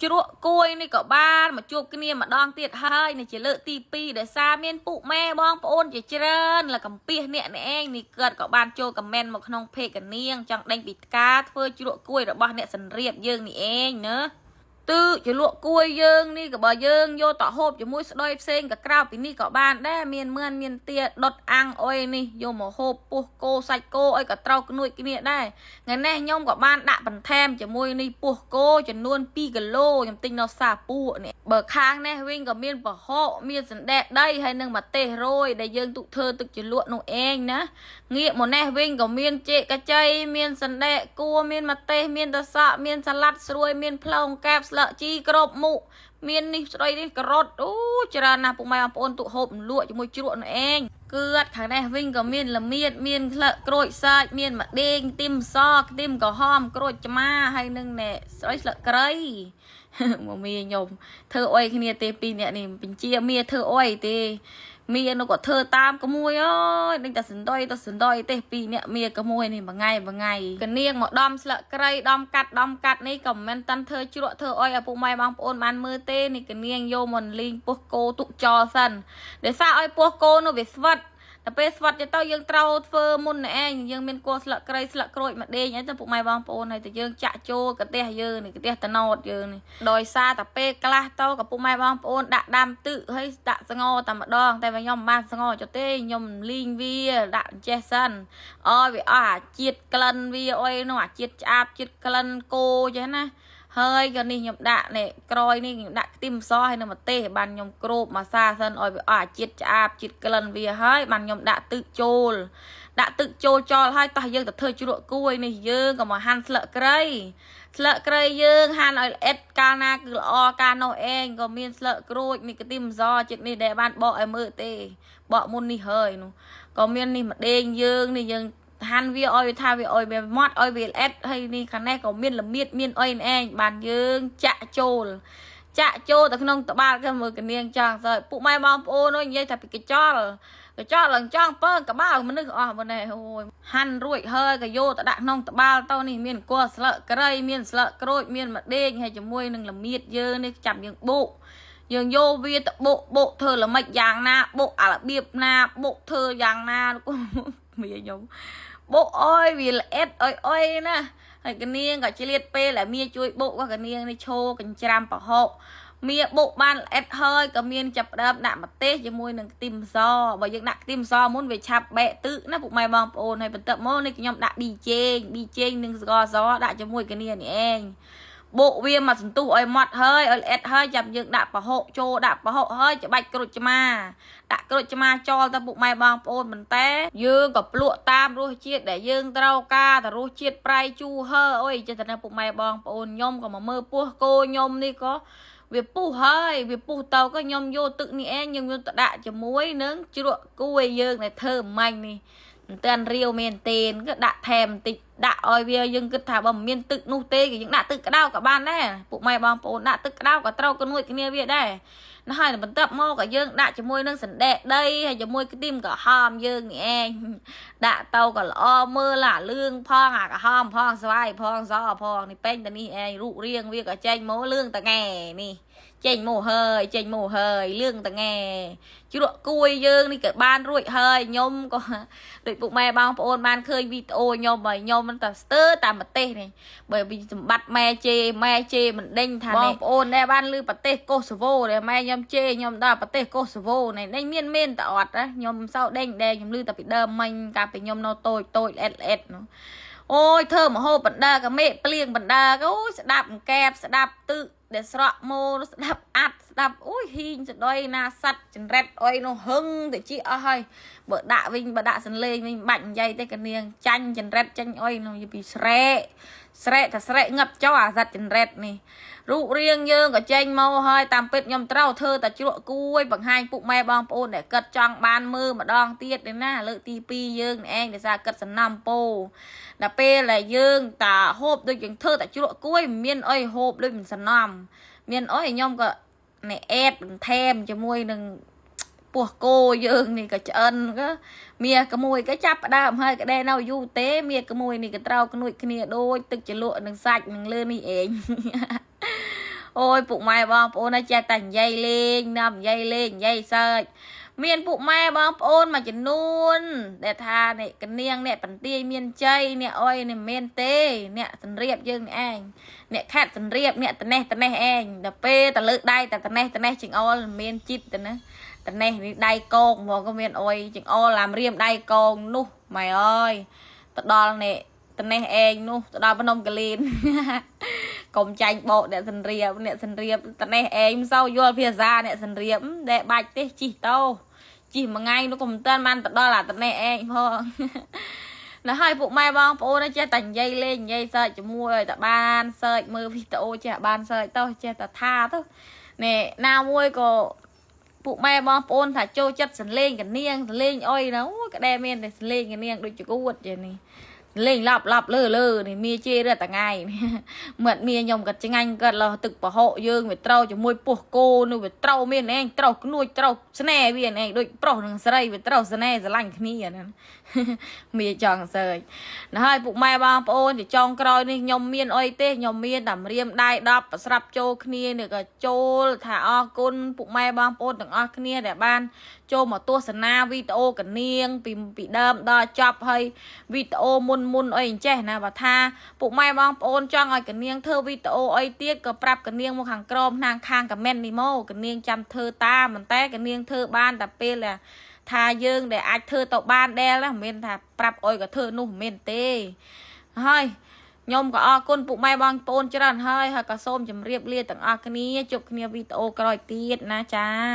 ជ្រក់គួយនេះក៏បានមកជួបគ្នាម្ដងទៀតហើយនេះជាលើកទី2ដែលសារមានពុកម៉ែបងប្អូនជាច្រើនលកំពីសអ្នកនេះឯងនេះគាត់ក៏បានចូល comment មកក្នុង page កនាងចង់ដេញពីការធ្វើជ្រក់គួយរបស់អ្នកសន្រៀបយើងនេះឯងណាទឺជ្រលក់គួយយើងនេះក៏បើយើងយកទៅហូបជាមួយស្ដុយផ្សេងក៏ក្រៅពីនេះក៏បានដែរមានមឿនមានទាដុតអាំងអុយនេះយកមកហូបពោះគោសាច់គោអីក៏ត្រូវក្នួយគ្នាដែរថ្ងៃនេះខ្ញុំក៏បានដាក់បន្ថែមជាមួយនេះពោះគោចំនួន2គីឡូខ្ញុំទិញនៅសាពួកនេះបើខាងនេះវិញក៏មានប្រហុកមានសណ្ដែកដីហើយនិងម្ទេសរយដែលយើងទុកធ្វើទឹកជ្រលក់នោះឯងណាងាកមកនេះវិញក៏មានចេកកាចីមានសណ្ដែកគួមានម្ទេសមានតសក់មានសាឡាត់ស្រួយមានផ្លងកែបស្លឹកជីគ្រប់មុខមាននេះស្ដីនេះការ៉ុតអូច្រើនណាស់ពុកម៉ែបងប្អូនទុកហូបលក់ជាមួយជ្រក់នោះឯងគឺអត់ខាងនេះវិញក៏មានល្មៀតមានក្លឹកក្រូចសើចមានម្ដេងខ្ទឹមសខ្ទឹមក្រហមក្រូចឆ្មាហើយនឹងណែស្អុយស្លឹកគ្រៃ មកមីខ្ញុំធ្វើអុយគ្នាទេពីរអ្នកនេះបញ្ជាមីធ្វើអុយទេមីនោះក៏ធ្វើតាមក្មួយអើយនឹងតែសណ្ដុយទៅសណ្ដុយទេពីរអ្នកមីក្មួយនេះមួយថ្ងៃមួយថ្ងៃកនាងមកដំស្លឹកគ្រៃដំកាត់ដំកាត់នេះក៏មិនមែនតាន់ធ្វើជ្រក់ធ្វើអុយឲ្យពុកម៉ែបងប្អូនបានមើលទេនេះកនាងយកមកលីងពោះគោទុកចោលសិនដោយសារឲ្យពោះគោនោះវាស្វិតដល់ពេលស្វិតទៅយើងត្រូវធ្វើមុនឯងយើងមានគល់ស្លឹកគ្រៃស្លឹកក្រូចម្ដេងអីទៅពុកម៉ែបងប្អូនហើយតែយើងចាក់ចូលកាទះយើងនេះកាទះតណោតយើងនេះដោយសារតែពេលខ្លះទៅក៏ពុកម៉ែបងប្អូនដាក់ដាំទឹកហើយដាក់ស្ងោតែម្ដងតែបើខ្ញុំមិនបានស្ងោចុះទេខ្ញុំលីងវាដាក់ចេះសិនអើយវាអស់អាជាតិក្លិនវាអុយនោះអាជាតិឆ្អាបជាតិក្លិនគោចេះណាហើយក៏នេះខ្ញុំដាក់នេះក្រោយនេះខ្ញុំដាក់ខ្ទឹមសហើយនឹងម្ទេសបានខ្ញុំគ្របមកសាសិនឲ្យវាអស់អាជាតិឆ្អាបជាតិក្លិនវាហើយបានខ្ញុំដាក់ទឹកចូលដាក់ទឹកចូលចោលហើយតោះយើងទៅធ្វើជ្រក់គួយនេះយើងក៏មកហាន់ស្លឹកគ្រៃស្លឹកគ្រៃយើងហាន់ឲ្យល្អិតកាលណាគឺល្អកាលនោះឯងក៏មានស្លឹកក្រូចនេះខ្ទឹមសជាតិនេះដែលបានបកឲ្យមើលទេបកមុននេះហើយនោះក៏មាននេះម្ដេងយើងនេះយើងហាន់វាឲ្យថាវាឲ្យវាម៉ត់ឲ្យវាល្អិតហើយនេះខាងនេះក៏មានល្មៀតមានអុយឯងបានយើងចាក់ចូលចាក់ចូលទៅក្នុងត្បាល់គេមើលកនាងចង់សើពុកម៉ែបងប្អូនអើយនិយាយថាពីកញ្ចល់កញ្ចក់ឡើងចង់ពើកបាមនុស្សអស់ប៉ុណ្ណេះអូយហាន់រួចហើយក៏យកទៅដាក់ក្នុងត្បាល់ទៅនេះមានគល់ស្លឹកគ្រៃមានស្លឹកក្រូចមានម្ដេងហើយជាមួយនឹងល្មៀតយើងនេះចាំយើងបុកយើងយកវាទៅបុកបុកធ្វើល្មិចយ៉ាងណាបុកអារបៀបណាបុកធ្វើយ៉ាងណាមីខ្ញុំបុកអុយវាល្អិតអុយអុយណាហើយកនាងក៏ឆ្លៀតពេលដែលមីជួយបុកក៏កនាងនេះឈោកញ្ច្រាំប្រហុកមៀបុកបានល្អិតហើយក៏មានចាប់ដើមដាក់ម្ទេសជាមួយនឹងខ្ទឹមសបើយើងដាក់ខ្ទឹមសមុនវាឆាប់បែកទឹកណាពុកម៉ែបងប្អូនហើយបន្ទាប់មកនេះខ្ញុំដាក់ប៊ីចេងប៊ីចេងនិងស្ករសដាក់ជាមួយគ្នានេះឯងបុកវាមកសន្ទុះឲ្យម៉ត់ហើយឲ្យល្អិតហើយចាំយើងដាក់ប្រហុកចូលដាក់ប្រហុកហើយច្បាច់ក្រូចឆ្មាដាក់ក្រូចឆ្មាចោលទៅពុកម៉ែបងប្អូនប៉ុន្តែយើងក៏ភ្លក់តាមរសជាតិដែលយើងត្រូវការតែរសជាតិប្រៃជូរហឺអុយចេះតែណាពុកម៉ែបងប្អូនខ្ញុំក៏មកមើលពោះគោខ្ញុំនេះក៏វាពុះហើយវាពុះទៅក៏ខ្ញុំយកទឹកនេះឯងខ្ញុំយកទៅដាក់ជាមួយនឹងជ្រក់គួយយើងដែលធ្វើមិញនេះមិនតាន់រាវមែនទេក៏ដាក់ថែមបន្តិចដាក់ឲ្យវាយើងគិតថាបើមិនមានទឹកនោះទេក៏យើងដាក់ទឹកក្តៅក៏បានដែរពុកម៉ែបងប្អូនដាក់ទឹកក្តៅក៏ត្រូវកនួយគ្នាវាដែរណាហើយបន្ទាប់មកក៏យើងដាក់ជាមួយនឹងសណ្ដែកដីហើយជាមួយខ្ទឹមក្រហមយើងនេះឯងដាក់ទៅក៏ល្អមើលអាលឿងផងអាក្រហមផងស្វាយផងសផងនេះពេញតែនេះឯងរូបរាងវាក៏ចេញមកលឿងតងែនេះចេញមកហើយចេញមកហើយលឿងតងែជ្រក់គួយយើងនេះក៏បានរួចហើយខ្ញុំក៏ដូចពុកម៉ែបងប្អូនបានឃើញវីដេអូខ្ញុំហើយខ្ញុំមិនតែស្ទើតាមប្រទេសនេះបើពីសម្បត្តិម៉ែជេម៉ែជេមិនដេញថាបងប្អូនដែលបានលឺប្រទេសកូសាវ៉ូដែលម៉ែខ្ញុំជេខ្ញុំដល់ប្រទេសកូសាវ៉ូនេះដេញមានមានតែអត់ណាខ្ញុំមិនសូវដេញដែរខ្ញុំលឺតែពីដើមមិញកាលពីខ្ញុំនៅតូចតូចអិតអិតនោះអូយធ្វើមហូបបណ្ដាក៏មេភ្លៀងបណ្ដាក៏អូយស្ដាប់អង្កែបស្ដាប់ទឹកដែលស្រក់មកស្ដាប់អាត់ស្ដាប់អូយហ៊ីងសដុយណាសัตว์ចង្រិតអុយនោះហឹងទៅជាអស់ហើយបើដាក់វិញបើដាក់សន្លេងវិញបាច់និយាយទេកនាងចាញ់ចង្រិតចាញ់អុយនោះនិយាយពីស្រែកស្រែកតែស្រែកងឹបចោអាសัตว์ចង្រិតនេះរូបរាងយើងក៏ចេញមកហើយតាមពិតខ្ញុំត្រូវធ្វើតែជ្រក់គួយបង្ហាញពុកម៉ែបងប្អូនដែលគិតចង់បានមើលម្ដងទៀតទេណាលើកទី2យើងឯងដោយសារគិតសំណាំពោដល់ពេលដែលយើងតាហូបដូចយើងធ្វើតែជ្រក់គួយមិនមានអីហូបដូចមិនសំណំមានអីខ្ញុំក៏នេះអេតបន្ថែមជាមួយនឹងពោះគោយើងនេះក៏ឆ្អិនក៏មាក្មួយក៏ចាប់ផ្ដើមហើយក្តេនៅយូរទេមាក្មួយនេះក៏ត្រូវក្នួចគ្នាដូចទឹកជ្រលក់នឹងសាច់នឹងលើនេះឯង។ អូយពុកម៉ែបងប្អូនចេះតែនិយាយលេងណានិយាយលេងនិយាយសើចមានពុកម៉ែបងប្អូនមួយចំនួន ដែលថានេះកនាងអ្នកបន្ទាយមានជ័យអ្នកអុយនេះមិនមែនទេ អ្នកសន្រៀបយើងនេះឯងអ្នកខាត់សន្រៀបអ្នកតនេះតនេះឯងដល់ពេលតលើកដៃតែតនេះតនេះចង្អុលមានចិត្តទៅណាតនេះនេះដៃកងហ្មងក៏មានអុយចង្អុលអាមរៀមដៃកងនោះម៉ែអើយទៅដល់នេះតនេះឯងនោះទៅដល់ភ្នំកលៀន កុំចាញ់បោកអ្នកសន្រៀបអ្នកសន្រៀបតនេះឯងមិនសូវយល់ភាសាអ្នកសន្រៀបដែលបាច់ទេជីតោជីមួយថ្ងៃនោះក៏មិនទាន់បានទៅដល់អាតនេះឯងផង ណាហើយពុកម៉ែបងប្អូនចេះតែនិយាយលេងនិយាយសើចជាមួយឲ្យតែបានសើចមើលវីដេអូចេះបានសើចទៅចេះតែថាទៅនេះណាមួយក៏ពុកម៉ែបងប្អូនថាចូលចិត្តសលេងកនាងសលេងអុយណាអូក្តែមានតែសលេងកនាងដូចចកួតចេះនេះលេងឡាប់ឡាប់លើលើនេះមាជេរតែថ្ងៃ មិនមានខ្ញុំក៏ឆ្ងាញ់គាត់លោះទឹកប្រហុកយើងវាត្រូវជាមួយពោះគោនោះវាត្រូវមានឯងត្រូវក្នួចត្រូវស្នេហ៍វាឯងដូចប្រុសនិងស្រីវាត្រូវស្នេហ៍ស្រឡាញ់គ្នាហ្នឹង មានចង់សើចណាហើយពុកម៉ែបងប្អូនជាចុងក្រោយនេះខ្ញុំមានអីទេខ្ញុំមានតែម្រាមដៃ10ប្រស្រាប់ចូលគ្នានេះក៏ចូលថាអរគុណពុកម៉ែបងប្អូនទាំងអស់គ្នាដែលបានចូលមកទស្សនាវីដេអូកនាងពីពីដើមដល់ចប់ហើយវីដេអូមុនមុនអីអញ្ចេះណាបើថាពុកម៉ែបងប្អូនចង់ឲ្យកនាងធ្វើវីដេអូអីទៀតក៏ប្រាប់កនាងមកខាងក្រោមខាងខាង comment នេះមកកនាងចាំធ្វើតាមប៉ុន្តែកនាងធ្វើបានតែពេលដែលថាយើងដែលអាចធ្វើទៅបានដែលណាមិនមែនថាប្រាប់អុយក៏ធ្វើនោះមិនមែនទេហើយខ្ញុំក៏អរគុណពុកម៉ែបងប្អូនច្រើនហើយហើយក៏សូមជម្រាបលាទាំងអស់គ្នាជួបគ្នាវីដេអូក្រោយទៀតណាចា។